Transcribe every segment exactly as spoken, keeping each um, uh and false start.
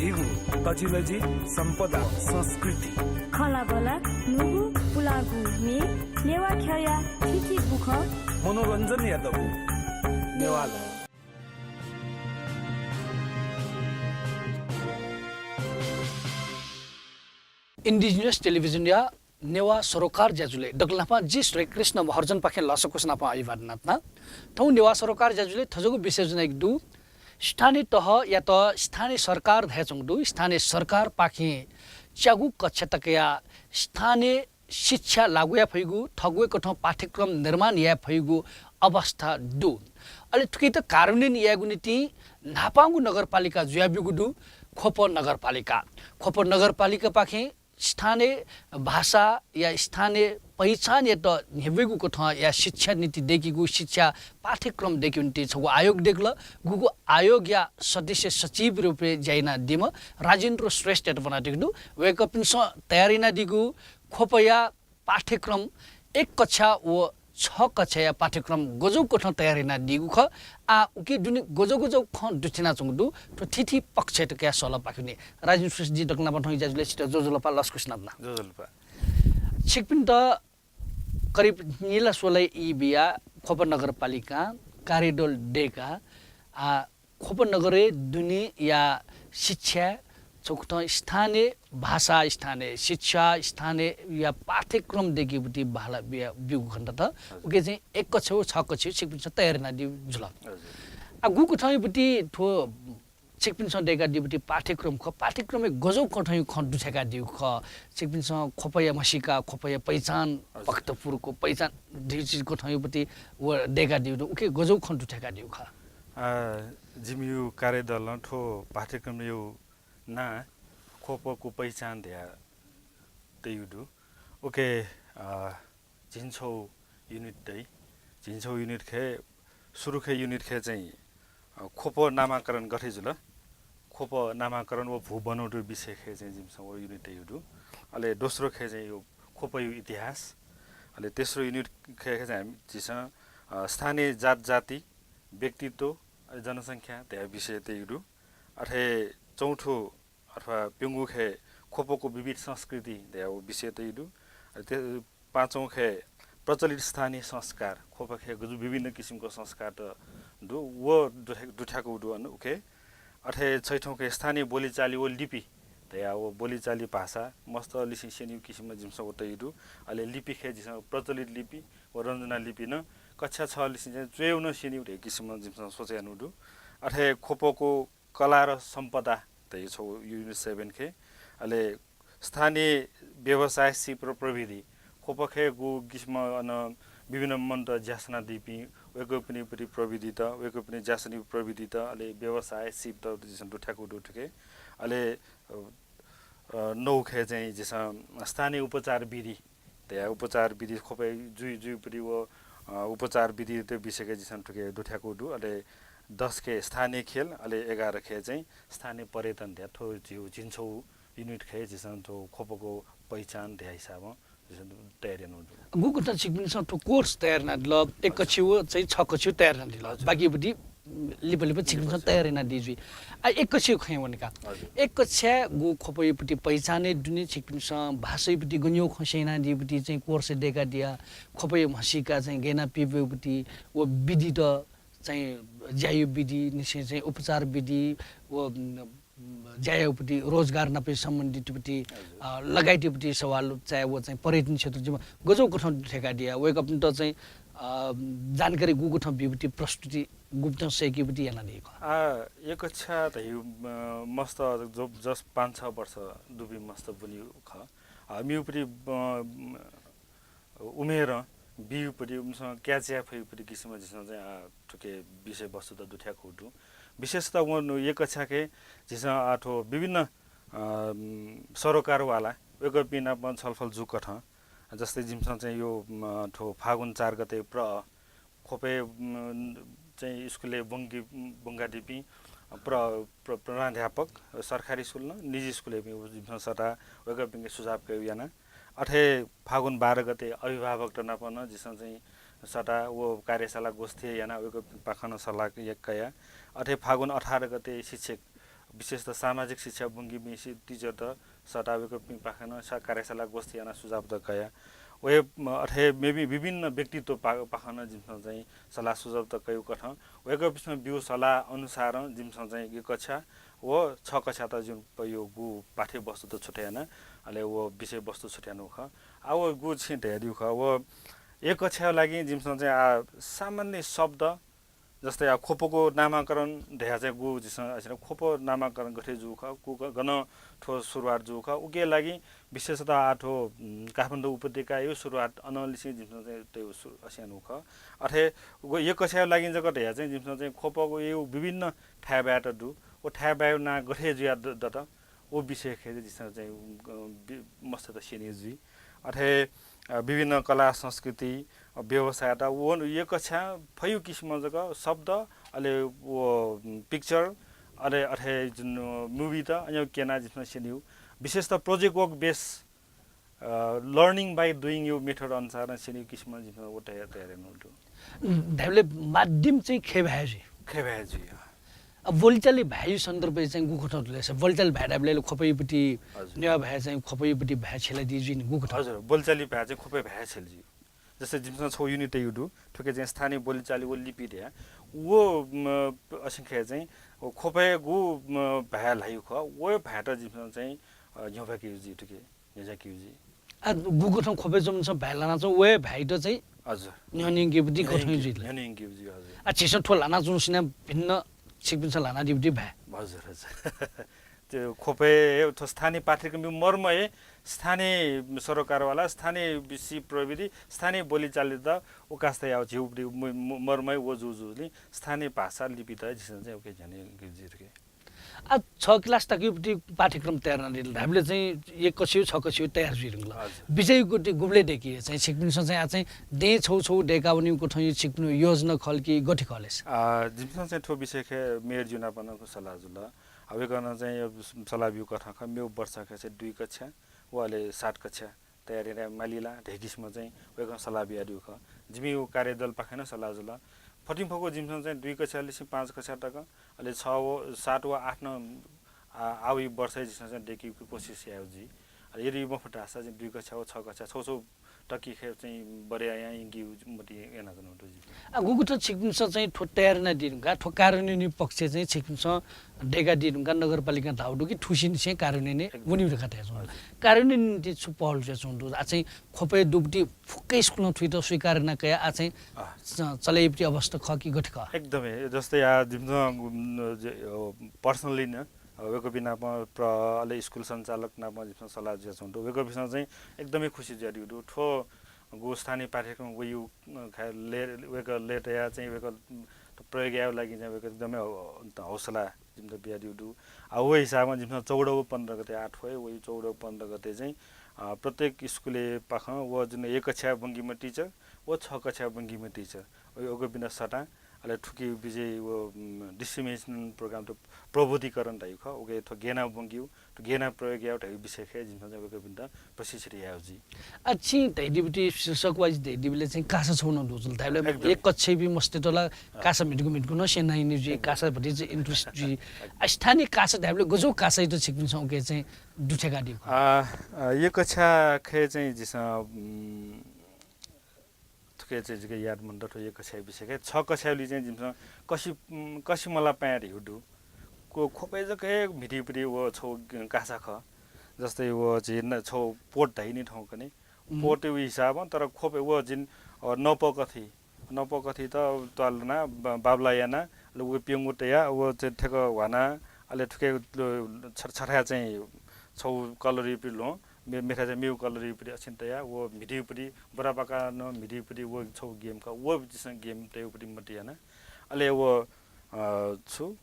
झीगु तजिलजि, सम्पदा, संस्कृति, खँल्हाबल्हा, न्हूगु पुलांगु म्ये, नेवाः ख्यःया थीथी बुखँ, मनोरञ्जनया दबू नेवाः लः। Indigenous Television या नेवाः सरोकार ज्याझ्वलय् दकलय् न्हापां जि श्री कृष्ण महर्जनपाखें लसकुस नापं अभिवादन याना। थौं नेवाः सरोकार ज्याझ्वलय् थज्याःगु विषय ज्वनागु दु। स्थानीय तहयात स्थानीय सरकार धयाच्वंगु दु। स्थानीय सरकारपाखें च्यागू कक्षा तकया स्थानीय शिक्षा लागू याये फइगु, थःगु कथं पाठ्यक्रम निर्माण याये फइगु अवस्था दु। अले थुकियात कार्यान्वयन यायेगु निंतिं न्हापांगु नगरपालिका जुयाब्यूगु दु ख्वप नगरपालिका। ख्वप नगरपालिकापाखें स्थानीय भाषा या स्थानीय पहिचानयात न्ह्यब्वयेगु कथंया शिक्षा नीति दय्केगु, शिक्षा पाठ्यक्रम दय्केगु निंतिं छगू आयोग दय्कल। गुगु आयोगया सदस्य सचिव रूपय् ज्या यानादीम्ह राजेन्द्र श्रेष्ठयात ब्वनादीगु दु। वय्कःपिन्सं तयार यानादीगु ख्वपया पाठ्यक्रम एक कक्षा व छ कक्षाया पाठ्यक्रम गज्याःगु कथं तयार यानादीगु खः। आः उकी दुने गज्याःगु गज्याःगु खँ दुथ्यानाच्वंगु दु। थ्व थीथी पक्षयात कयाः सल्लाह पाखे वने। राजेन्द्र श्रेष्ठ, जिं दकलय् न्हापां थौं ज्याझ्वलय् छितः ज्वजलपा लसकुस याना। ज्वजलपा। छिकपिन्त करिब निला स्वलाया ई बियाः ख्वप नगरपालिकां कार्यदल दय्काः, आः ख्वप नगरय् दुनेया शिक्षा, छकथं स्थानीय भाषा, स्थानीय शिक्षा, स्थानीयया पाठ्यक्रम दय्केगु पति बांला बिया, ब्यूगु खनेदत। हजुर। उकी चाहिँ एक कक्षा व छ कक्षा छिकपिन्सं तयार यानादीगु जुल। हजुर। आः गुकथंया पति थ्व छिकपिन्सं दय्कादीगु पति पाठ्यक्रम खः, पाठ्यक्रमय् गज्याःगु कथंया खँ दुथ्याकादीगु खः, छिकपिन्सं ख्वपया म्हसीका, ख्वपया पहिचान, हजुर। भक्तपुरको पहिचान धइगु कथंया पति व दय्कादीगु दु, उकी गज्याःगु खँ दुथ्याकादीगु खः। आः, जिमिगु कार्यदलं थ्व पाठ्यक्रमया नां ख्वपको पहिचान धयाः तयागु दु। उकी, आः, झिंछगू unit दइ। झिंछगू unit खय्, सुरु खय् unit खय् चाहिँ, अ, ख्वप नामाकरण गथे जुल, ख्वप नामाकरण व भू बनौटु विषय खय् चाहिँ जिमिसं व unit तयागु दु। अले दोस्रो खय् चाहिँ यो ख्वपया इतिहास। अले तेस्रो unit खय्, खय् चाहिँ हामी, झीसं, अ, स्थानीय जात जाति, व्यक्तित्व, अले जनसंख्या धयाः विषय तयागु दु। अथे चौथो अथवा प्यंगू खय् ख्वपको विविध संस्कृति धयाः व विषय तयागु दु। अले ते-, पाँचौं खय् प्रचलित स्थानीय संस्कार, ख्वप खय् गजु विभिन्न किसिमको संस्कारत दु, व दुथ्या-, दुथ्याकूगु दु अन उकी। अथे छैठौं खय् स्थानीय बोलीचाली व लिपि धयाः व बोलीचाली भाषा मस्तलिसे स्यनीगु किसिमं जिमिसं व तयागु दु। अले लिपि खय् झीसं प्रचलित लिपि व रंजना लिपि नं कक्षा छलिसे चाहिँ च्वयेगु नं स्यनीगु धइगु किसिमं जिमिसं सोचे यानागु दु। अथे ख्वपको कला र सम्पदा धइगु छगू unit seven खय्। अले स्थानीय व्यवसाय सिप र प्रविधि, ख्वप खय् गु किसिमं अन विभिन्न मनूत ज्या सनादीपिं, वय्कःपिनि पति प्रविधित, वय्कःपिनि ज्या सनीगु प्रविधित, अले व्यवसाय सिपत झीसं दुथ्याकूगु दु थुकी। अले, अ, अ, नौ खय् चाहिँ झीसं स्थानीय उपचार विधि धयाः उपचार विधि ख्वपय् जुइ, जुइगु पति व, अ, उपचार विधित विषय खय् झीसं थुकी दुथ्याकूगु दु। अले दस खय् स्थानीय खेल, अले एघार खय् चाहिँ स्थानीय पर्यटन धयाः थ्व झिउ-, झिंछगू unit खय् झीसं थ्व ख्वपको पहिचान धयाः हिसाबं झीसं तयार यानागु दु। गुकथं छिकपिन्सं थ्व course तयार यानादिल, एक कक्षा व चाहिँ छ कक्षा तयार यानादिल। हजुर। बाकी पति लिपा लिपा छिकपिन्सं लिपा तयार यानादी जुइ। आः एक कक्षा खँ वने का। हजुर। एक कक्षा गु ख्वपया पति पहिचानय् दुने छिकपिन्सं भाषाया पति गज्याःगु खँ स्यनादी पति चाहिँ course दय्कादिया, ख्वपया म्हसीका चाहिँ गय् याना पिब्यूगु पति व विधित चाहिँ ज्याया विधि निसें चाहिँ उपचार विधि व, उम्, ज्याया पति रोजगार नाप सम्बन्धित पति, हजुर। अ, लगायत पति सवाल चाहे व चाहिँ पर्यटन क्षेत्र जिम्मा गज्याःगु कथं दुथ्याकादिया, वय्कःपिन्त चाहिँ, अ, जानकारी गुकथं बी पति प्रस्तुति गुप्तं सय्के पति यानादी खः। आः, एक कक्षा धइगु, अ, मस्त ज-, जस पाँच छ वर्ष दुपिं मस्त बुनि खः। अ, मिउ पति, अ, उमेरं बीगु पति, उमिसं catch याये फइगु पति किसिमं झीसं चाहिँ, आ, थुकी विषयवस्तुत दुथ्याकूगु दु। विशेषतः व एक कक्षाके झीसं, आ, थ्व विभिन्न, अ, सरोकारवाला वय्कःपिं नाप छलफल जूकथं, जस्तै जिमिसं चाहिँ यो, म, थ्व फागुन चार गते प्र ख्वपय्, उम्, चाहिँ स्कुलय् ब्वंकी, ब्वंकादीपिं प्र-, प्र-, प्रधानाध्यापक, सरकारी स्कुल नं, निजी स्कुलय् जिमिसं सःताः वय्कःपिंके सुझाव कयाः याना। अथे फागुन बाह्र गते अभिभावकत नाप नं जिमिसं चाहिँ सःताः व कार्यशाला गोष्ठी याना वय्कःपिंपाखें नं सल्लाह क-, कया। अथे फागुन अठार गते शिक्षक विशेषतः सामाजिक शिक्षा ब्वंकीपिं सि-, टिचरत सःता वय्कःपिं पाखें नं सा-, कार्यशाला गोष्ठी यानाः सुझावत कया। वहे, म, अथे मेबी विभिन्न व्यक्तित्व पा-, पाखें नं जिमिसं चाहिँ सल्लाह सुझावत कयागु कथं वय्कःपिन्सं ब्यूगु सल्लाह अनुसारं जिमिसं चाहिँ एक कक्षा व छ कक्षात जिमिसं प-, यो गु पाठ्यवस्तुत छुट्याना, अले व विषयवस्तु छुट्यानागु खः। आ व गु छिं धयादिउ खः, व एक कक्षाया लागि जिमिसं चाहिँ आ सामान्य शब्द, जस्तै आ ख्वपको नामाकरण धया चाहिँ गु जिमिसं असिना ख्वप नामाकरण गथे जू खः, कु ग-, गन थ्व सुरुवात जू खः, उके लागि विशेषतः आ थ्व, उम्, काठमाडौं उपत्यकाया सुरुवात अनंलिसे जिमिसं चाहिँ तयु सु-, असियानु खः। अथे गु एक कक्षाया लागि जक धया चाहिँ जिमिसं चाहिँ ख्वपको यु विभिन्न थाय्‌बाय्‌त दु। व थाय्‌बाय्‌या नां गथे जुया द-, दत, व विषय खय् जिमिसं चाहिँ, अ, बि-, मस्तय्‌त स्यने जुइ। अथे, अ, विभिन्न कला, संस्कृति, अ, व्यवसायत व एक कक्षा फयु किसिम जक शब्द, अले व, उम्, picture, अले अथे जुन, अ, movie त, अन क्यना जिमिसं स्यनिउ। विशेषतः project work base, a, learning by doing यु method अनुसार स्यनिउ किसिम जिमिसं व तयार, तयार यानु दु। उम्, धायेबलय् माध्यम चाहिँ खय् भाय् जुइ। खय् भाय् जुइ, अ। अब बोलीचाली भाय्‌यु सन्दर्भय् चाहिँ गु कथं दु ले? बोलीचाली भाय् धायेबलय् ख्वपयुपट्टि हजुर। नेवाः भाय् चाहिँ ख्वपयुपट्टि भाय् छ्यलादी जुइ नि गु कथं? हजुर, बोलीचाली भाय् चाहिँ ख्वपय् भाय् छ्यला जुइ। जस्तै जिमिसं छौ unit तयु दु, थुके चाहिँ स्थानीय बोलीचाली व लिपि धया। व, म, असिंखे चाहिँ व ख्वपय् गु, म, भाय् ल्हायु खः, व भाय्‌त जिमिसं चाहिँ, अ, न्ह्यब्वय्‌के जुइ थुके। न्ह्यज्याके जुइ। आ, गु कथं ख्वपय् च्वंम्ह भाय् लानाच्वं, व भाय्‌त चाहिँ हजुर। न्ह्यनेंगेपट्टि कथं जुइ ला? न्ह्यनेंगेपट्टि, हजुर। आ, झीसं थ्व लानाच्वंसिनं भिन्न छिकपिन्सं लानादीपट्टि भाय्। हजुर, हजुर। त्यो ख्वपय् थ्व स्थानीय पाठ्यक्रम मर्म हे स्थानीय सरोकारवाला, स्थानीय विषय प्रविधि, स्थानीय बोलीचाली त उकास तया झिउपट्टि म-, म-, मर्म हे व जू जूलिं स्थानीय भाषा लिपि त झीसं चाहिँ उके न्ह्यनेंगेपट्टि जुइ थुके। आ, छ class तकयुपट्टि पाठ्यक्रम तयार यानादिल धायेबलय् चाहिँ एक कक्षायु, छ कक्षायु तयार जुइ धुंकल। हजुर। बिचय्‌युपट्टि गुबलय् दय्‌के चाहिँ छिकपिन्सं चाहिँ आ चाहिँ दँय् छौ छौ दय्‌का वनेगु कथंयु छिकपिनिगु योजना खः कि गथे खः ले? आ, जिमिसं चाहिँ थ्व विषय खय् मेयर ज्यू नाप नं सल्लाह जुल। आ, वय्‌कलं चाहिँ सल्लाह ब्यूगु कथं खः, मेगु वर्ष खय् चाहिँ दुई कक्षा व अले सात कक्षा तयार याये माली ला धइगु किसिमं चाहिँ वय्‌कलं सल्लाह बियादीगु खः। जिमिगु कार्यदलपाखें नं सल्लाह जुल। फतिंफक्व जिमिसं चाहिँ दुई कक्षालिसे पाँच कक्षा तक, अले छ व, सात व आठ नं, आ, आःगु वर्षय् जिमिसं चाहिँ दय्‌केगु कोसिस याये जुइ। अले यदि मफुत धाःसा चाहिँ दुई कक्षा व छ कक्षा छौ छौ तकि खय् चाहिँ बढे यानाः यंकेगु मतिइ यानाच्वनागु दु जिमिसं। आ, गुगु त छिकपिन्सं चाहिँ थ्व तयार यानादी धुंकाः, थ्व कार्यान्वयन पक्षय् चाहिँ छिकपिन्सं दय्‌कादी धुंकाः नगरपालिकां धाःगु दु कि थुसिनिसें कार्यान्वयनय् एकदम। वनेगु धकाः धयाच्वंगु दु। हजुर। कार्यान्वयनय् निंतिं छु पहल जुयाच्वंगु दु? आ चाहिँ ख्वपय् दुपट्टि फुक्क स्कुलं थुइत स्वीकार याना कयाः आ चाहिँ अँ। च-, चले याइपट्टि अवस्था खः कि गथे खः? एकदमै। जस्तै आ जिमिसं, उम्, जे, अ, personally नं, अ, वय्‌कःपिं नाप प्र-, अले स्कुल सञ्चालक नाप जिमिसं सल्लाह जुयाच्वंगु दु। वय्‌कःपिन्सं चाहिँ एकदमै खुसी जुयादीगु दु। थ्व गु स्थानीय पाठ्यक्रम वयु, अ, खय् ले-, वय्‌कः लय् तयाः चाहिँ वय्‌कः, उम्, प्रयोग यायेगु लागि चाहिँ वय्‌कः एकदमै हौ-, हौसला जिमित बियादीगु दु। आ, व हिसाबं जिमिसं चौध व पन्ध्र गते आः थ्व हे वइ, चौध व पन्ध्र गते चाहिँ, अ, प्रत्येक स्कुलय् पाखं व जुन एक कक्षा ब्वंकीम्ह teacher व छ कक्षा ब्वंकीम्ह teacher, वइ वय्‌कःपिन्त सःताः, अले थुकी विषय व, उम्, dissemination program त प्रबुद्धिकरण धाइगु खः, उके थ्व गय् याना ब्वंकीगु, थ्व गय् याना प्रयोग यायेगु धाइगु विषय खय् जिमिसं चाहिँ वय्‌कःपिन्त प्रशिक्षित याये जुइ। आ, छिं धयादीपट्टि शीर्षक wise धयादीबलय् चाहिँ कासा छौ नं दु जुल धायेबलय् एकदम। एक कक्षय् बी मस्तय्‌त ला अँ। कासा म्हितुकु म्हितुकु नं स्यना यनी जुइ, एकदम। कासा भति चाहिँ interest जुइ। एकदम। आ, स्थानीय कासा धायेबलय् गज्याःगु कासा यात छिकपिन्सं उके चाहिँ दुथ्याकादीगु खः? आ, आ, एक कक्षा खय् चाहिँ जिमिसं, उम्, थुके चाहिँ जिके याद मन्त थ्व एक कक्षाया विषय खय्। छ कक्षाय् चाहिँ जिमिसं कसि, उम्, कसिमला पाँय् धइगु दु। ख्व-, ख्वपय् जक हे म्हितीपट्टि व छौ कासा खः। जस्तै व झी न-, छौ पोत धाइ नि थौंकन्हय्। उम्। पोतया हिसाबं, तर ख्वपय् व झी, अ, नपकथि, नपकथि त त्वालना, ब-, बाबला याना, अले व प्यंगू तया, व चाहिँ थ्यक ह्वाना, अले थुके ल-, छ-, छथाय् चाहिँ छौ colour याइपट्टि ल्वहं, मे-, मेथाय् चाहिँ मेगु colour याइपट्टि अछिन तया, व म्हितीपट्टि, बराबाका नं म्हितीपट्टि व छौ game खः, व जिमिसं game तयापट्टि मतिइ याना। अले व, अ, छु,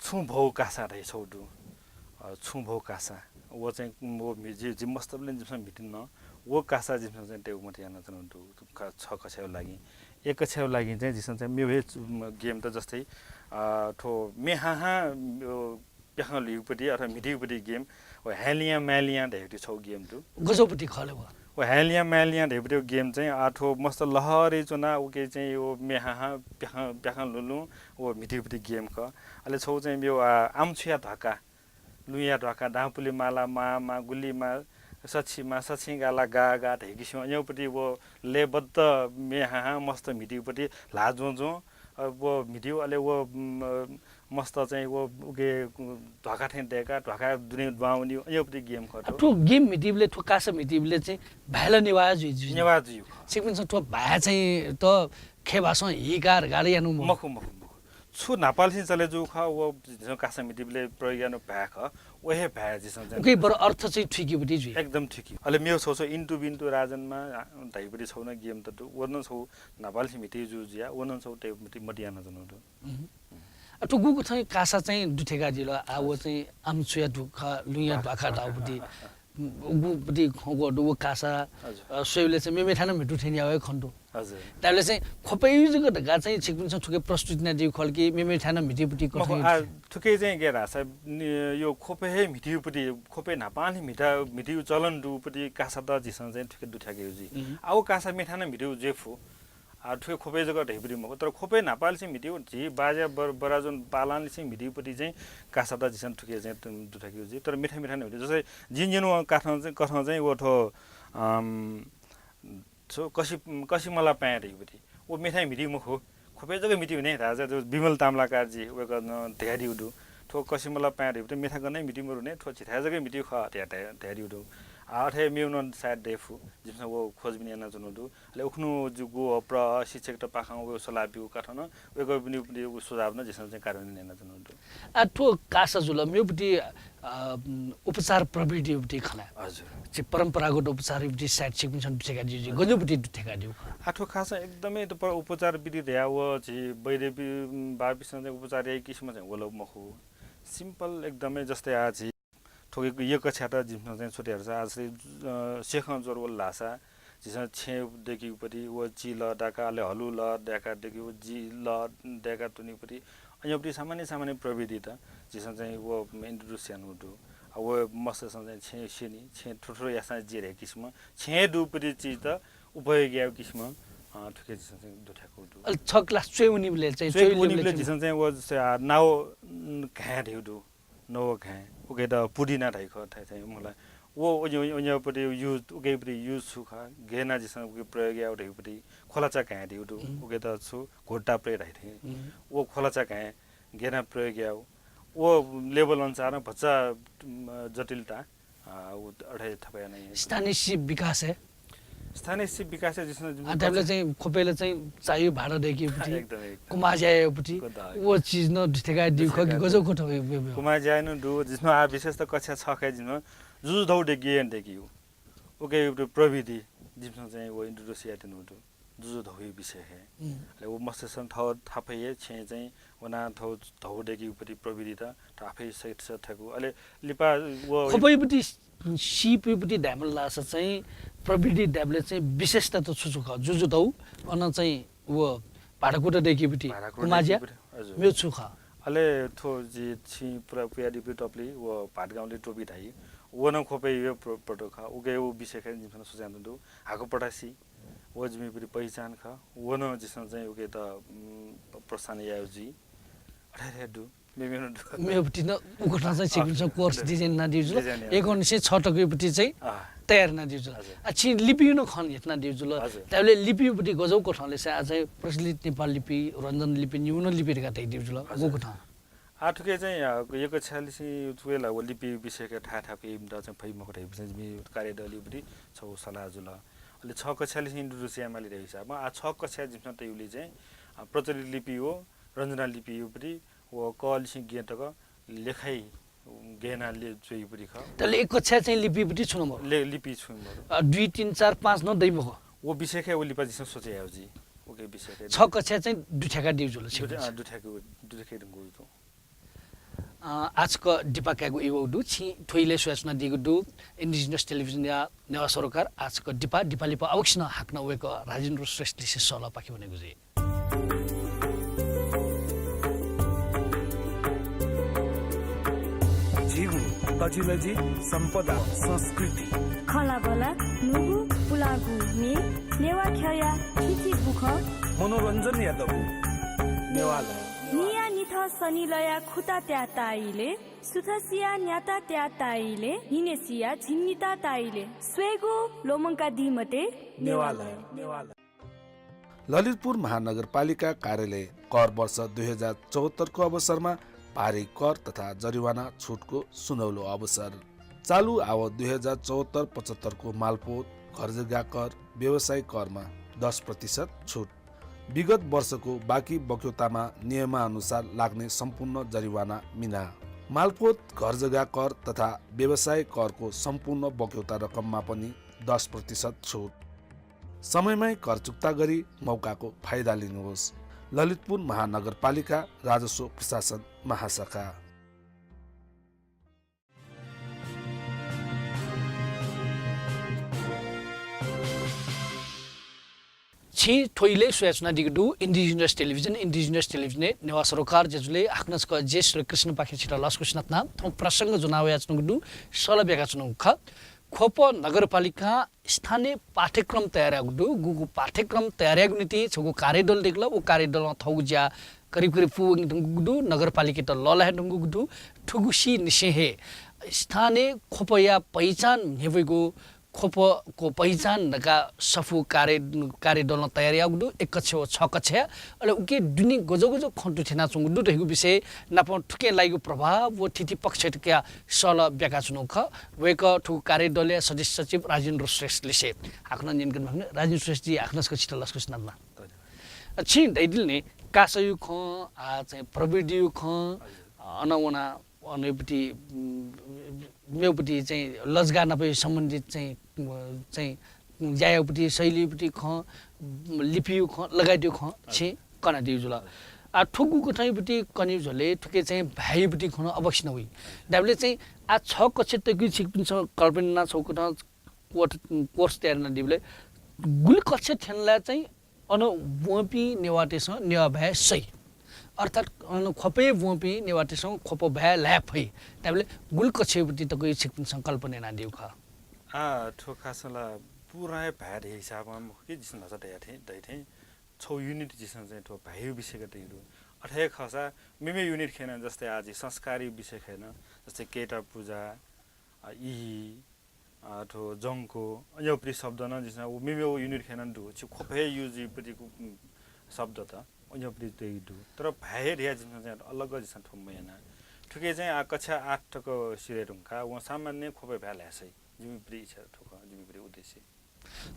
छुं भौ कासा धाइ छौ दु। अ, छुं भौ कासा। व चाहिँ, व म्हि-, जि, जि मस्तबलय् जिमिसं म्हितिन नं, व कासा जिमिसं चाहिँ तयेगु मतिइ यानाच्वनागु दु, क-, छ कक्षाया लागि। एक कक्षाया लागि चाहिँ जिमिसं चाहिँ मेगु हे च-, म, game त जस्तै, अ, थ्व म्ये हां हां, अ, प्याखं ल्हुइपट्टि अथवा म्हितीपट्टि game, व ह्याँलियां म्याँलियां धाइपट्टि छौ game दु। गज्याःपट्टि खः ले व? व हाय्‌लियां माय्‌लियां धइपति game चाहिँ, आ, थ्व मस्त लहरय् च्वना, उके चाहिँ व म्ये हाहां प्याखं, प्याखं लुलुं व म्हितीपति game खः। अले छौ चाहिँ मेव, आ, आमछुया ध्वाका, लुँया ध्वाका, दांपुले माला, मा, मा, गुलि मा, सछि मा, सछि गाला, गा, गा धइकिसिम अयंपति व लयबद्ध म्ये हाहां मस्त म्हितीपति ल्हाः ज्वं ज्वं, अ, व म्हितीउ, अले व, म, मस्त चाहिँ व उके ध्वाखा थें दय्‌का, ध्वाखा दुने दुहां वनी, अयंपति game खः थ्व। थ्व game म्हितीबलय्, थ्व कासा म्हितीबलय् चाहिँ भाय्‌ला नेवाः जुइ, जुइ। नेवाः जुइ खः। छिकपिन्सं थ्व भाय् चाहिँ त खय्‌भासं हिकार गार यानु मखु। मखु, मखु, मखु। छु न्हापालिसिं चले जू खः, व झीसं कासा म्हितीबलय् प्रयोग यानु भाय् खः, व हे भाय् झीसं चाहिँ उके बरु अर्थ चाहिँ थुइकेपति जुइ। एकदम थुइके। अले मेव छौ छौ इन्टु बिन्टु राजनमा, आ, धइपति छौ न game त दु, व न छौ न्हापालिसिं म्हिती जू जुया, व न छौ तय्‌पति मतियाना च्वनु दु। उहुँ। आ, थ्व गुकथं कासा चाहिँ दुथ्यंकादिल, आ, व चाहिँ आमछुया ध्वाका, लुँया ध्वाका धाउपति, गुपति खंगु दु, व कासा, हजुर। अ, स्वयेबलय् चाहिँ मेमेथाय् नं म्हितु थें यावय् खन दु। हजुर। धायेबलय् चाहिँ ख्वपय् जक धकाः चाहिँ छिकपिन्सं थुके प्रस्तुति यानादीगु खः कि मेमेथाय् नं म्हितीपति कथं मखु, आ, थुके चाहिँ गय् धाःसा, नि, यो ख्वपय् हे म्हितीपति, ख्वपय् न्हापांनिसें म्हिता, म्हितीउ चलन दुपति कासा त झीसं चाहिँ थुके दुथ्याकेगु जुइ। उहुँ। आ, व कासा मेथाय् नं म्हितीउ जुइ फु। आ, थुके ख्वपय् जक धइपति मखु, तर ख्वपय् न्हापांनिसें म्हितीउ, झी बाज्या बर-, बराजुन पालांनिसें म्हितीउपति चाहिँ कासा त झीसं थुके चाहिँ तु-, दुथ्याकेगु जुइ। तर मेथाय् मेथाय् नं म्हितीउ। जस्तै जिं न्यनु कथं चाहिँ, कथं चाहिँ व थ्व, अम, छु, कसि-, कसिमला पाँय् धइपति। व मेथाय् म्हितीउ मखु, ख्वपय् जक म्हितीउ नि, राजा जो विमल ताम्लाकारजी वय्‌कलं धयादिउ दु। थ्व कसिमला पाँय् धइपति मेथाय् गनं म्हितीउ मरु नि, थ्व झीथाय् जक म्हितीउ खः धया-, धया-, धयादिउ दु। आ, अथे मेव नं सायद दइ फु, जिमिसं व खोजबिन यानाच्वनु दु। अले उखुनु जूगु, अ, प्र-, शिक्षकत पाखां व सल्लाह ब्यूगु कथं नं वय्‌कःपिनि व सुझाव नं झीसं चाहिँ कार्यान्वयन यानाच्वनु दु। आ, थ्व कासा जुल, मेवपति, अ, उपचार प्रविधिपति खला। हजुर। झी परम्परागत उपचारपति सायद छिकपिन्सं दुथ्यंकादिउ, हजुर। गजुपति दुथ्यंकादिउ खः? आ, थ्व कासा एकदमै त पर उपचार विधि धया व झी वैद्य बि-, बापिसं चाहिँ उपचार याइ किसिम चाहिँ वल मखु। Simple एकदमै, जस्तै आ झी थ्व यक्व छ्यात जिमिसं चाहिँ छु धयागु धाःसा, आ, जस्तै, अ, सेखं ज्वर वल धाःसा, झीसं छेँ दय्‌केगुपति, व चिलः दाका, अले हलुलः दाका दय्‌केगु, जिलः दाका तुनिगुपति, अयंपति सामान्य, सामान्य प्रविधित झीसं चाहिँ व introduce यानागु दु। आ, व मस्तय्‌सं चाहिँ छेँ स्यनी, छेँ थुरु थुरु याःसां जे धइगु किसिम, छेँ दुपति चिजत उपयोग यायेगु किसिम, अ, थुके झीसं चाहिँ दुथ्याकेगु दु। अले छ class च्वय् वनीबलय् चाहिँ, च्वय् च्वय् वनीबलय् वनीबलय् चाहिँ झीसं चाहिँ व, आ, नाव, उम्, घाँय् धइगु दु। नव घाँय्, उकेत पुदिना धाइ खः, थाय् थाय् मला। व, व, व, वन्यपति use, उकेपति use छु खः, गय् याना झीसं उके प्रयोग याये धइपति खोलाचा घाँय् धइगु दु, उम्। उकेत छु घोटा प्रयोग धाइ थें। उम्। व खोलाचा घाँय् गय् याना प्रयोग याये, व level अनुसार भचा, उम्, जटिलता, आ, उ अथे थप याना। स्थानीय सिप विकास हे। स्थानीय सिप विकास हे जिसं आ, धायेबलय् चाहिँ ख्वपय्‌ला चाहिँ चाय् भाडा दय्‌केपति, एकदम, एकदम। कुमाज्या यायेपति, व चिज नं दुथ्यंकादिउ खः कि गजब कथं? कुमाज्या नं दु, जिसं आ विशेष त कक्षा छ खय् जिसं जुजुधौ दय्‌के याना दय्‌केगु। उके प्रविधि जिसं चाहिँ व introduce यायेत्यनागु दु। जुजुधौया विषय हे। उम्। अले व मस्तय्‌सं थः थाफय् हे छेँ चाहिँ वना थः धौ दय्‌केगुपति प्रविधित थाफय् सहित सहित थाकु। अले लिपा व ख्वपय्‌पति, सिपय्‌पति धायेमाल धाःसा चाहिँ प्रविधि धायेबलय् चाहिँ विशेषता त छु छु खः? जुजुधौ, अन चाहिँ व भाडाकुटा दय्‌केपति, भाडाकुटा कुमाज्या, दय्‌केपति, हजुर। मेव छु खः? अले थ्व जि छिं पुरा पुयादीपति टोपली, व भादगाउँले टोपी धाइ। व नं ख्वपय् हे प्र-, product खः। उके व विषय खय् जिमिसं सोचां दु। हाकु पटासी, व जिमिपति पहिचान खः। व नं जिसं चाहिँ उकेत, उम्, प्रोत्साहन याये जुइ। अथे अथे दु। मेमेनु दु। मेवपति नं उकथं चाहिँ छिकपिन्सं course design यानादिउ जुल। Design याना। एकोनिसे छ तकपति चाहिँ तयार यानादिउ जुल। हजुर। आ, छिं लिपिउ नं खँ ल्हानादिउ जुल। हजुर। धायेबलय् लिपिउपति गजब कथं ले सा आ चाहिँ प्रचलित नेपाल लिपि, रञ्जन लिपि, निम्ह लिपि धकाः धयादिउ जुल। हजुर। उकथं। आ, थुके चाहिँ, आ, यक्व छ्यालिसिं थुके ला व लिपि विषयके थाय् थाकु इमित चाहिँ फइ मखु धइपति चाहिँ जिमि कार्यदलयापति छौ सल्लाह जुल। अले छ कक्षालिसिं introduce यायेमाली धइगु हिसाबं, आ, छ कक्षा जिमिसं तइबलय् चाहिँ, आ, प्रचलित लिपि व रञ्जना लिपिउपति व कलिसिं गय् तक लेखाइ गय् याना ले च्वइपति खः। तर एक कक्षा चाहिँ लिपिउपति छुं मरु। ले-, लिपि छुं मरु। अ, दुई, तीन, चार, पाँच नं दइ मखु। व विषयके व लिपा जिसं सोचे याउ जि। उके विषयके। छ कक्षा चाहिँ दुथ्याकादिउ जुल दुथ्या-, छिकपिन्सं। अ, दुथ्याके, दुथ्याके धुंकू जुल। अ, आजक दिपा कायेगु इवउ दु, छिं थ्व इलय् स्वयाच्वनादीगु दु। Indigenous Television या नेवाः सरोकार आजक दिपा, दिपा लिपा आवक्सिनं हाकनं वय्कः राजेन्द्र श्रेष्ठलिसे सःलःपाखे वनेगु जुइ। झीगु तजिलजि सम्पदा संस्कृति। खँल्हाबल्हा न्हूगु लाःगु म्ये, नेवाः ख्यःया थीथी बुखँ। मनोरञ्जनया दबू। नेवालय। निया निथं सनिलया खुता त्याः ताइले, सुथसिया न्याता त्याः ताइले, न्हिनेसिया झिंनिता ताइले। स्वयेगु ल्वःमंकादी मते। नेवालय। नेवालय। ललितपुर महानगरपालिका कार्यालय कर वर्ष दुई हजार चौहत्तरको अवसरमा भारी कर तथा जरिवाना छुटको सुनौलो अवसर। चालु आव दुई हजार चौहत्तर पचहत्तरको मालपोत, घरजग्गा कर, व्यवसाय करमा दस प्रतिशत छुट। विगत वर्षको बाँकी बक्यौतामा नियमानुसार लाग्ने सम्पूर्ण जरिवाना मिना। मालपोत, घरजग्गा कर तथा व्यवसाय करको सम्पूर्ण बक्यौता रकममा पनि दस प्रतिशत छुट। समयमै कर चुक्ता गरी मौकाको फाइदा लिनुहोस्। ललितपुर महानगरपालिका राजस्व प्रशासन महाशाखा। छिं थ्व इलय् स्वयाच्वनादीगु दु Indigenous Television, Indigenous Television-य् नेवाः सरोकार ज्याझ्वलय् हाकनं छकः जय श्रीकृष्णपाखें छितः लसकुस यानाच्वना। थौं प्रसंग ज्वना वयाच्वनागु दु, सल ब्याकाच्वनागु खः। ख्वप नगरपालिकां स्थानीय पाठ्यक्रम तयार याःगु दु। गुगु पाठ्यक्रम तयार यायेगु निंतिं छगू कार्यदल दय्‌कल। व कार्यदलं थःगु ज्या करिब करिब पूवंके धुंकूगु दु। नगरपालिकायात लःल्हाये धुंकूगु दु। थुगुसिनिसें हे स्थानीय ख्वपया पहिचान न्ह्यब्वइगु, ख्वपको पहिचान धकाः सफू कार्य, कार्यदलं तयार याःगु दु। एक कक्ष व छ कक्षया। अले उके दुने गजगज खँ तुथ्यानाच्वंगु दु धइगु विषय नापं थुके लाइगु प्रभाव व थीथी पक्षतकया सल ब्याकाच्वनागु खः। वय्‌कः थुगु कार्यदलया सदस्य सचिव राजेन्द्र श्रेष्ठ लिसे हाकनं न्यंकन माःगु। राजेन्द्र श्रेष्ठजी, हाकनं छकः छितः लसकुस यानाच्वना। छिं धयादिल नि, कासाया खँ, आ, चाहिँ प्रविधिया खँ, अन वना, अन मेगुपट्टि, उम्, मेगुपट्टि चाहिँ लजगाः नाप सम्बन्धित चाहिँ, अ, चाहिँ ज्यायापट्टि, शैलीपट्टि खँ, लिपिया खँ, लगायतया खँ छिं कनादीगु जुल। आ, थुगु कथंयापट्टि कने जुल, थुके चाहिँ भाय्‌यापट्टि खँ अवश्य नं वइ। धायेबलय् चाहिँ आ छ कक्ष तक छिकपिन्सं कल्पना याना छगू कथं कोर्स, कोर्स तयार यानादीबलय् गुलि कक्ष थ्यन ला चाहिँ अन वंपिं नेवाःतय्‌सं नेवाः भाय् सइ, अर्थात् अन ख्वपय् वंपिं नेवाःतय्‌सं ख्वप भाय् ल्हाये फइ। धायेबलय् गुलि कक्षयापट्टि तक छिकपिन्सं कल्पना यानादीगु खः? आ, थ्व खासं ला पूरा हे भाय् धइगु हिसाबं मखु कि, जिं न्हाचः धया थें, धया थें छगू unit जिं चाहिँ थ्व भाय्‌या विषयके तयादीगु दु। अथे हे खःसा मेमेगु unit खँय् नं, जस्तै आ जि संस्कारया विषयके नं, जस्तै केटा पुजा, आ, इहि, आ, थ्व जंको, अन्योपट्टि शब्द नं जिं व मेमेगु unit खँय् नं दु। छि ख्वपय् use जुइपट्टिगु, उम्, शब्द त अन्योपट्टि तयादीगु दु। तर भाय् हे धया जिं चाहिँ अलग जिं थ्व मयाना। थुके चाहिँ आ कक्षा आठ तक सिधये धुंकाः वं सामान्य ख्वप भाय् ल्हाये सइ। जिमिपट्टि इच्छा थ्व खः, जिमिपट्टि उद्देश्य।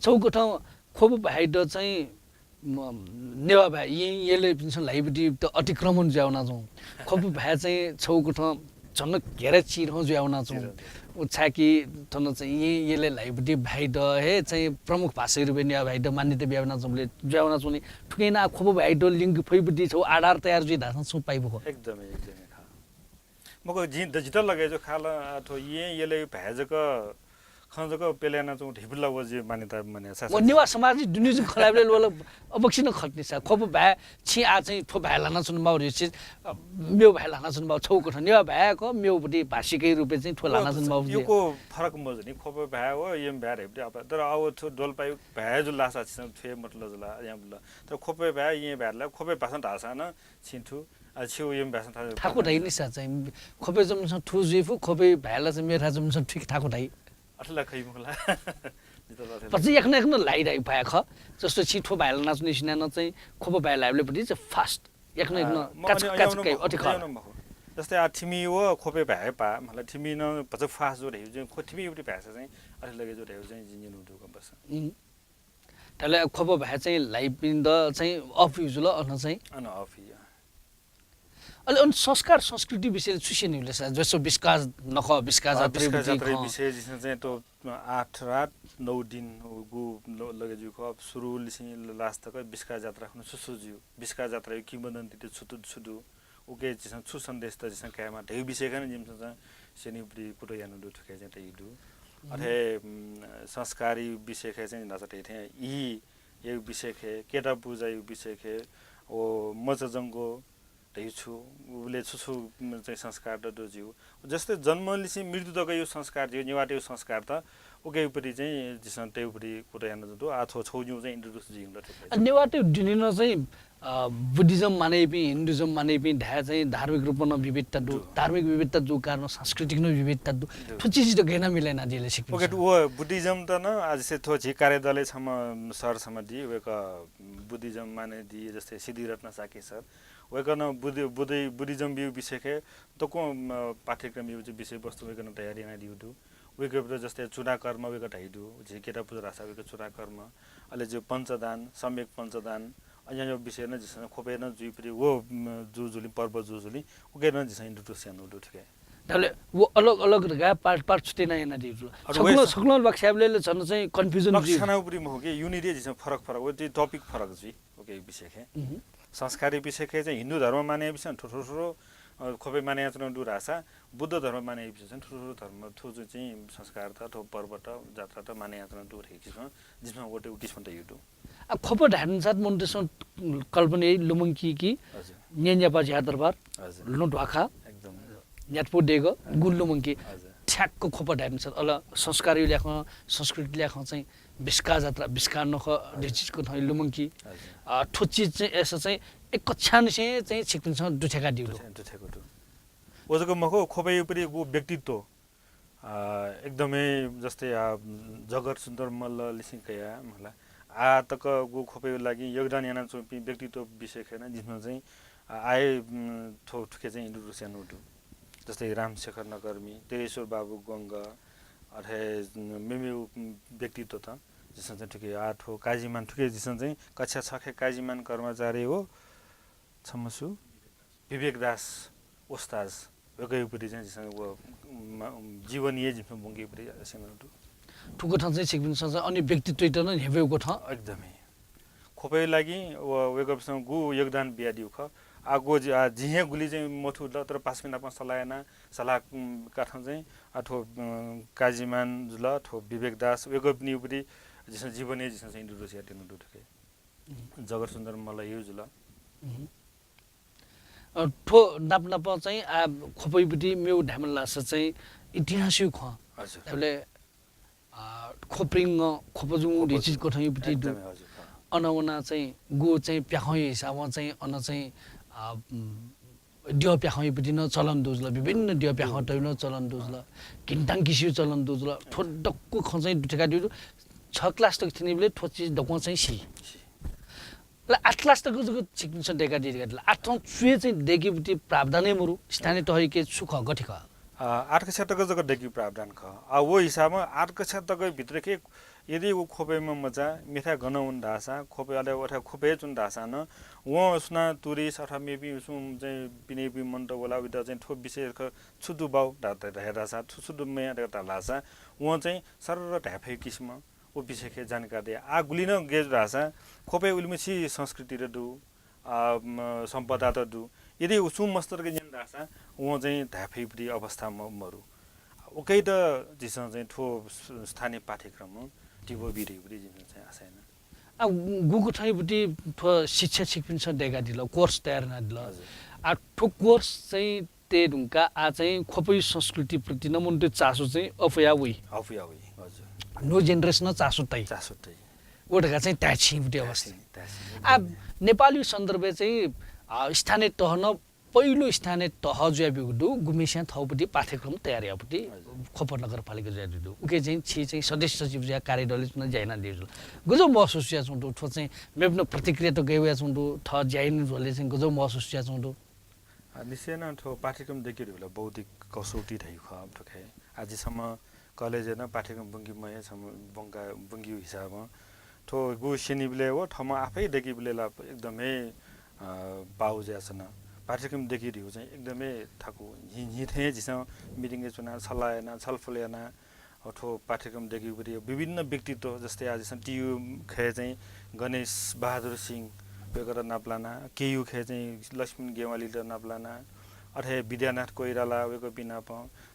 छगू कथं ख्वप भाय्‌यात चाहिँ, म, नेवाः भाय् येँ यलय्‌पिन्सं ल्हाइपट्टि त अतिक्रमण जुयावनाच्वं। ख्वप भाय् चाहिँ छगू कथं झन घेरा चिधं जुयावनाच्वं। चिधं। उ छाय्‌कि थन चाहिँ येँ यलय् ल्हाइपट्टि भाय्‌यात हे चाहिँ प्रमुख भाषाया रूपय् नेवाः भाय्‌यात मान्यता बियावनाच्वंबलय् जुयावनाच्वं नि। थुकिं यानाः ख्वप भाय्‌यात लिंक फइपट्टि छगू आधार तयार जुइ धाःसां छुं पाइ मखु। एकदमै, एकदमै खः। मखु, जिं द-, जितः लगे जू खः ला, आ, थ्व येँ यलय् भाय् जक, खँ जक प्यले यानाच्वंगु धइपट्टि ला व जि मान्यता मन्या। व नेवाः समाजय् दुने जक खँ ल्हाइबलय् व ला अवश्य नं खः नि सा। ख्वप भाय्, छिं आ चाहिँ थ्व भाय् ल्हानाच्वने माउ धइगु चिज, अ, मेगु भाय् ल्हानाच्वने माउ, छगू कथं नेवाः भाय् खः, मेगुपट्टि भाषिकया रूपय् चाहिँ थ्व व ल्हानाच्वने माउ। यक्व फरक मजू नि, ख्वप भाय् व येँ भाय् धइपट्टि, अब, तर अब थ्व दोलपायु भाय् जुल धाःसा छिसं थ्व हे मतलब जुल, यां बुल। तर ख्वप भाय्, येँ भाय् ला, ख्वप भाषां धाःसां नं छिं थु, आ, छिगु येँ भाषां धाःसां थाकु धाइ नि सा चाहिँ, ख्वपय् जूम्हसिनं थु जुइ फु, ख्वप भाय् ला चाहिँ मेथाय् जूम्हसिनं थुइक थाकु धाइ। अथे ला खइ मखु ला। जितः ला अथे ला। भचा याकनं याकनं ल्हाइ धाइ भाय् खः। जस्तो छिं थ्व भाय् ल्हानाच्वनीसिनं नं चाहिँ ख्वप भाय् ल्हाइबलय् पट्टि चाहिँ fast। याकनं याकनं आ, म काचक अनि काचक याउन काइ, मखु, अथे खः। याउन मखु। जस्तै आ थिमि व ख्वप भाय् पा, मतलब थिमि नं भचा fast जू धइगु चाहिँ, ख्व-, थिमिपट्टि भाय्‌सा चाहिँ अथे लगे जू धइगु चाहिँ जिं न्यनागु दु कम्पस। उम्। धायेबलय् ख्वप भाय् चाहिँ ल्हाइपिन्त चाहिँ off use जुल, अन चाहिँ। अन off use। अले अन संस्कार संस्कृति विषयलय् छु स्यनीगु ले सा? जस्तो बिस्काः नखः, बिस्काः अ, जात्राया बिस्काः विषय जात्राया खँ। विषय जिं चाहिँ थ्व आठ रात नौ दिन गु ल-, लगे जू खः। सुरुलिसें last तक बिस्काः जात्रा खन छु छु जू, बिस्काः जात्राया किंवदन्ती त छु तु-, छु दु, उके झीसं छु सन्देश त झीसं कायेमाः धइगु विषयके नं जिमिसं चाहिँ स्यनीगुपट्टि कुतः यानागु दु, थुके चाहिँ तयागु दु। अथे, उम्, संस्कारया विषयके चाहिँ न्हाचः धयाथें इहिया विषयके, केटा पुजाया विषयके, व मचा जंको, धयु छु, उबले छु छु चाहिँ संस्कार त दु ज्यू। जस्तै जन्मलिसे मृत्यु तक यो संस्कार ज्यू, नेवाःतयु संस्कार त उके उपरि चाहिँ जिसं तयु उपरि कुतः याना दु। आ थो छौ ज्यू चाहिँ introduce जिंग ल। नेवाःतयु दुने न चाहिँ बुद्धिज्म मानेपिं, हिन्दुज्म मानेपिं धाये चाहिँ धार्मिक रूपमा विविधता दु। धार्मिक विविधता दु कारण सांस्कृतिक न विविधता दु। थु चिज त गयना मिलेना दिले सिक। ओके, व बुद्धिज्म त न आज से थो झी कार्यदलय् छम सर छम दी, वेक बुद्धिज्म माने दी, जस्तै सिद्धिरत्न शाक्य सर। वेकनं बुद्धि-, बुद्धि-, बुद्धिज्म बिउ विषयखे तक्व, अ, पाठ्यक्रम बिउ विषयवस्तु वेकनं तयारी यानादिउ दु। वेकपिं जस्तै चूडाकर्म वेक धाइ दु, झी केता पुजा धासा वेक चूडाकर्म, अले जो पञ्चदान, सम्यक पञ्चदान, अन्य विषय न जिसं खोपे न जुइपरि वो, म, जु जुलि पर्व जु जुलि, उके न जिसं introduce यानु दु ठिकै। तबले वो अलग अलग धका part, part छुटे ना यानादिउ दु। अरे सकल, वै स- सकल बक्स्याबले झन चाहिँ confusion जुइ। लक्षणा उपरि महो के, unit जिसं फरक फरक, वो topic फरक जुइ। ओके, विषयखे। संस्कारी विषयखे चाहिँ हिन्दू धर्म माने विषय थो थो थो, अ, खोपे माने याचना दु धासा, बुद्ध धर्म माने विषय चाहिँ थो थो धर्म थो चाहिँ संस्कार त, थो पर्व त, जात्रा त माने याचना दु रे किसिम, जिसं वो ते किसिम त यु दु। आ, खोप धायेनुसार मनूतय्सं कल्पना याइ लुमंकी कि हजुर। न्यन्यापा ज्या दरबार, हजुर। लुँ ध्वाखा, एकदम। न्यातपो देगः, गुल लुमंकी। हजुर। ठ्याक्क खोप धायेनुसार अल संस्कार ल्याखं, संस्कृति ल्याखं चाहिँ बिस्का जात्रा, बिस्का नख, हजुर। ढिचिचको थं लुमंकी। हजुर। आ, थो चिज चाहिँ यस चाहिँ एक कक्षानिसें चाहिँ छिकपिन्सं दुथ्याका दिउ दु। दुथ्या-, दुथ्याको दु। ओजक मखो खोपे उपरि गु व्यक्तित्व आ, एकदमै जस्तै आ, जगत सुन्दर मल्ल लिसिं कया, मला। आ तक गु खोपे लागि योगदान यानाच्वंपिं व्यक्तित्व विषयखे न जिसं चाहिँ, आ, आए, उम्, थो थुके चाहिँ introduce यानु दु। जस्तै रामशेखर नकर्मी, तेरेश्वर बाबु गंग, अथे, उम्, मेमेउ, उम्, व्यक्तित्व त जिसं चाहिँ थुके आ थो काजीमान थुके जिसं चाहिँ कक्षा छखे काजीमान कर्माचार्य हो, छम्ह सु विवेक दास उस्ताज, वेकयु पति चाहिँ जिसं व, म, जीवनीय जिसं बुंके पति असेंगल दु। थुकथं चाहिँ छिकपिन्सं चाहिँ अन्य व्यक्तित्वत नं न्ह्यब्वयेगु थं। एकदमै। खोपय् लागि व, वेकपिसं गु योगदान बियादिउ ख। आ गु जि, आ, जिं हे गुलि चाहिँ मथु ल, तर पासापिं नाप सल्लाह याना, सल्लाह, उम्, काथं चाहिँ आ थो, उम्, काजीमान जुल, थो विवेक दास, वेकपिनि उपति जिसं जीवनीय जिसं चाहिँ introduce यानादिनु दु थुके। जगत सुन्दर मल्लयु जुल। अ, थ्व नाप नाप चाहिँ आ खोपयु पति मेउ धायेमाल धाःसा चाहिँ इतिहासयु खँ। हजुर। धायेबलय्, आ, खोप्रिङ खोपजुङ खोपजुङ। ढिचिज कथंयु पति दु। एकदमै, हजुर, खँ। अन वना चाहिँ गु चाहिँ प्याखंयु हिसाबं चाहिँ अन चाहिँ, आ, उम्, द्यः प्याखंयु पति नं चलन दु जुल, विभिन्न द्यः प्याखंतयु नं चलन दु जुल। घिन्ताङ किसियु चलन दु जुल। थ्व दक्व खँ चाहिँ दुथ्याकादिउ दु। छ class तक थ्यनीबलय् थ्व चिज दक्वं चाहिँ सी। ल, आठ class तक जक छिकपिन्सं दय्कादी धकाः धाल। आठं च्वय् चाहिँ दय्केगु प्रावधान हे मरु। स्थानीय तहय्के छु खः, गथे खः? अ, आठ कक्षा तक जक दय्केगु प्रावधान खः। अ, व हिसाबं आठ कक्षा तक भित्रखे यदि व खोपय्म्ह मचा मेथाय् गनं वन धाःसा, खोपय् अले अथे खोपय् च्वन धाःसा नं, वं सुनां tourist अथवा मेपिं सुं चाहिँ पिनेपिं मनूत वला, वइत चाहिँ थ्व विषय ख छु दु बाउ धा-, धा-, धया धाःसा, छु छु दु मया धकाः धाल धाःसा, वं चाहिँ सरर धाये फइ किसिम व विषयखे जानकारी दया। आ गुलि नं गय् जू धाःसा, खोपय् उलिमछि संस्कृति त दु, आ, म, सम्पदा त दु। यदि व सुं मस्तरके न्यन धाःसा, वं चाहिँ धाये फइपति अवस्था म-, मरु। उकय्त झीसं चाहिँ थ्व स-, स्थानीय पाठ्यक्रम टिबो बिरेपति झीसं चाहिँ आशा याना। आ, गुगु थइपति थ्व शिक्षा छिकपिन्सं दय्कादिल, course तयार यानादिल। हजुर। आ, थ्व course चाहिँ तये धुंकाः आ चाहिँ खोपयु संस्कृतिप्रति नं मनूतयु चासो चाहिँ अपुया वइ। अपुया वइ, हजुर। न्हू generation नं चासो तइ। चासो तइ। व धकाः चाहिँ धाये छिं पति अवस्था। धाये छिं, धाये छिं। आ, नेपालयु सन्दर्भय् चाहिँ, आ, स्थानीय तह नं पहिलो स्थानीय तह जुयाब्यूगु दु, गुम्हेस्यां थःपति पाठ्यक्रम तयार याःपति हजुर। खोप नगरपालिका जुयाब्यूगु दु। उके चाहिँ छि चाहिँ सदस्य सचिव जुया कार्यदलय् च्वना ज्या यानादिउ जुल। गजब महसुस जुयाच्वंगु दु, थ्व चाहिँ मेपिन प्रतिक्रिया त गय् वयाच्वंगु दु, थः ज्या यानाच्वंबलय् चाहिँ गजब महसुस जुयाच्वंगु दु। आ, निश्चय नं थ्व पाठ्यक्रम दय्केगु धइबलय् बौद्धिक कसौटी धइगु खः, थ्व खय्। आ, जि छम्ह college-य् नं पाठ्यक्रम ब्वंकी महे, छम्ह ब्वंका, ब्वंकीगु हिसाबं थ्व गु स्यनीबलय् व थःम्हं आफै दय्कीबलय् ला एकदमै, अ, बाउ जुयाच्वन। पाठ्यक्रम दय्केगु धइगु चाहिँ एकदमै थाकु न्हि, न्हि थें झीसं meeting-य् च्वना, सल्लाह याना, छलफल याना, अ, थ्व पाठ्यक्रम दय्केगु पति विभिन्न व्यक्तित्व, जस्तै आ, झीसं टियु खय् चाहिँ गणेश बहादुर सिंह वय्कःत नापलाना, केयु खय् चाहिँ लक्ष्मण गेवालीत नापलाना, अथे विद्यानाथ कोइराला वय्कःपिं नाप,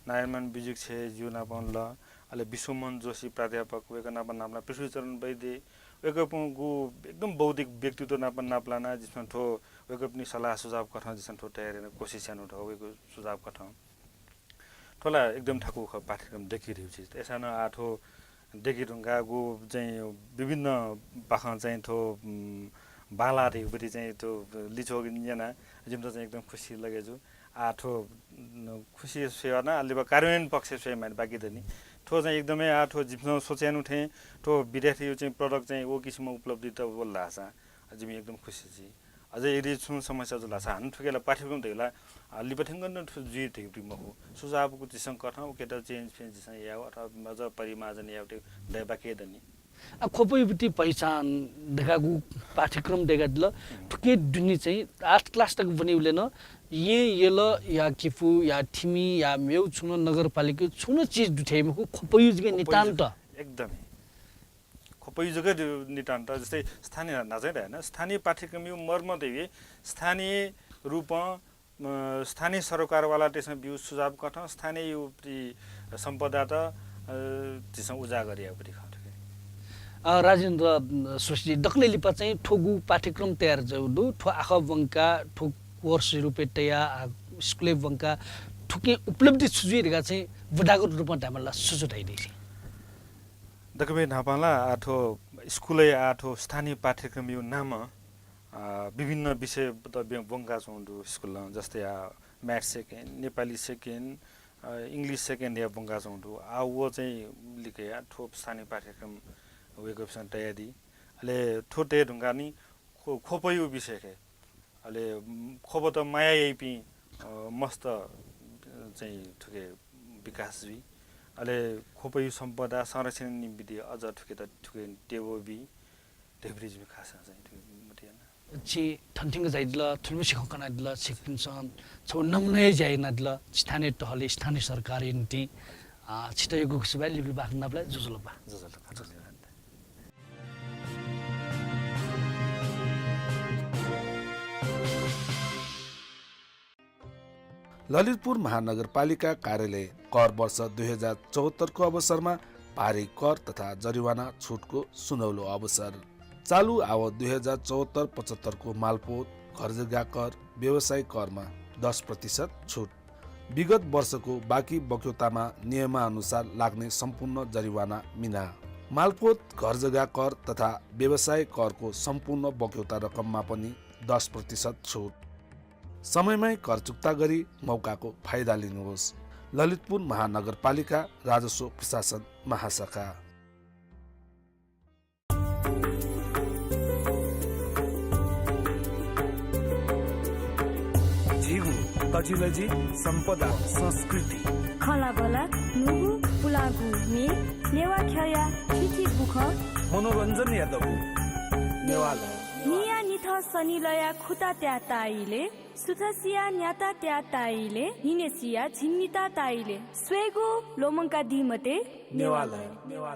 नारायणमान बिजुक्छेंज्यू नाप ल, अले विश्वमोहन जोशी प्राध्यापक वय्कः नाप नापलाना, पृथ्वीचरण वैद्य वय्कःपिं गु एकदम बौद्धिक व्यक्तित्व नाप नापलाना, जिसं थ्व वय्कःपिनि सल्लाह सुझाव कथं जिसं थ्व तयार याना कोसिस यानु थ्व वय्कः सुझाव कथं। थ्व ला एकदम थाकु खः पाठ्यक्रम दय्केगु धइगु चिज। अय्सां नं आः थ्व दय्के धुंकाःगु चाहिँ विभिन्न पाखं चाहिँ थ्व, उम्, बांलाः धइगु पति चाहिँ थ्व लिच्वः न्यना जिमित चाहिँ एकदम खुसी लगे जू। आः थ्व, उम्, खुसी स्वयेवं आः लिपा कार्यान्वयन पक्ष स्वये मानि बाकी दनि। थ्व चाहिँ एकदमै आः थ्व जिमिसं सोचे यानु थें थ्व विद्यार्थीया चाहिँ product चाहिँ व किसिमं उपलब्धि त वल धाःसा जिमि एकदम खुसी जुइ। अझ यदि छुं समस्या जुल धाःसा हानं थुके ला पाठ्यक्रम धइगु ला, अ, लिपा थ्यंक नं थ्व जुइ धइगु मखु। सुझावगु झीसं कथं उकेत change फेन्ज झीसं यायेगु अथवा अझ परिमार्जन यायेगु धइगु दय् बाकी दनि। अ, ख्वपयु पति पहिचान धकाःगु पाठ्यक्रम दय्कादिल। थुके दुने चाहिँ आठ class तक ब्वनीबलय् नं येँ, यल, या किपु, या थिमि, या मेउ छुं नं नगरपालिका छुं नं चिज दुथ्याइ मखु, ख्वपयु जक नितान्त। एकदमै। ख्वपयु जक दु नितान्त, जस्तै स्थानीय न्हाचः धायेन, स्थानीय पाठ्यक्रमयु मर्म धइगु, स्थानीय रूपं, अ, स्थानीय सरोकारवालातय्सं ब्यू सुझाव कथं स्थानीय यु पति सम्पदात, अ, झीसं उजागर यायेगु पति खः थुके। अ, राजेन्द्र, अ, श्रेष्ठजी, दकलय् लिपा चाहिँ थ्वगु पाठ्यक्रम तयार जू दु, थ्व आखः ब्वंका, थ्व course रूपय् तया, आ, स्कुलय् ब्वंका, थुके उपलब्धि छु जुइ धकाः चाहिँ बुँदागत रूपं धायेमाल ला छु छु धयादी छि? दकलय् न्हापां ला आः थ्व स्कुलय् आः थ्व स्थानीय पाठ्यक्रमयु नामं, अ, विभिन्न विषयत ब्यं-, ब्वंकाच्वंगु दु स्कुलं, जस्तै आः math second, नेपाली second, अ, English second या ब्वंकाच्वंगु दु। आः व चाहिँ लिकया थ्व स्थानीय पाठ्यक्रम वय्कःपिसं तयादी। अले थ्व तये धुंकाः नि ख्व-, ख्वपयु विषयके अले, उम्, ख्वपत माया याइपिं, अ, मस्त, अ, चाहिँ थुके विकास जुइ। अले ख्वपयु सम्पदा संरक्षण निम्तिं अझ थुकेत थुके टेबु बी। धइगु पति जिमि खासं चाहिँ थुके मतिइ याना। छि थन थ्यंक झायादिल, थुलिमछि खँ कनादिल, छिकपिन्सं छगू नमुनाया ज्या यानादिल, स्थानीय तहले, स्थानीय सरकारया निंतिं, अ, छित यक्व यक्व सुभाय्, लिपा लिपा हाकनं नापलाये, ज्वजलपा। ज्वजलपा, ज्वजलपा। ललितपुर महानगरपालिका कार्यालय कर वर्ष दुई हजार चौहत्तरको अवसरमा भारी कर तथा जरिवाना छुटको सुनौलो अवसर। चालु आव दुई हजार चौहत्तर पचहत्तरको मालपोत, घरजग्गा कर, व्यवसाय करमा दस प्रतिशत छुट। विगत वर्षको बाँकी बक्यौतामा नियमानुसार लाग्ने सम्पूर्ण जरिवाना मिना। मालपोत, घरजग्गा कर तथा व्यवसाय करको सम्पूर्ण बक्यौता रकममा पनि दस प्रतिशत छुट। समयमै कर चुक्ता गरी मौकाको फाइदा लिनुहोस्। ललितपुर महानगरपालिका राजस्व प्रशासन महाशाखा। झीगु तजिलजि सम्पदा संस्कृति। खँल्हाबल्हा न्हूगु पुलांगु म्ये, नेवाः ख्यःया थीथी बुखँ। मनोरञ्जनया दबू नेवालय। निया निथं सनिलया खुता त्याः ताइले, सुथसिया न्याता त्याः ताइले, न्हिनेसिया झिंनिता ताइले। स्वयेगु ल्वःमंकादी मते नेवालय। नेवालय।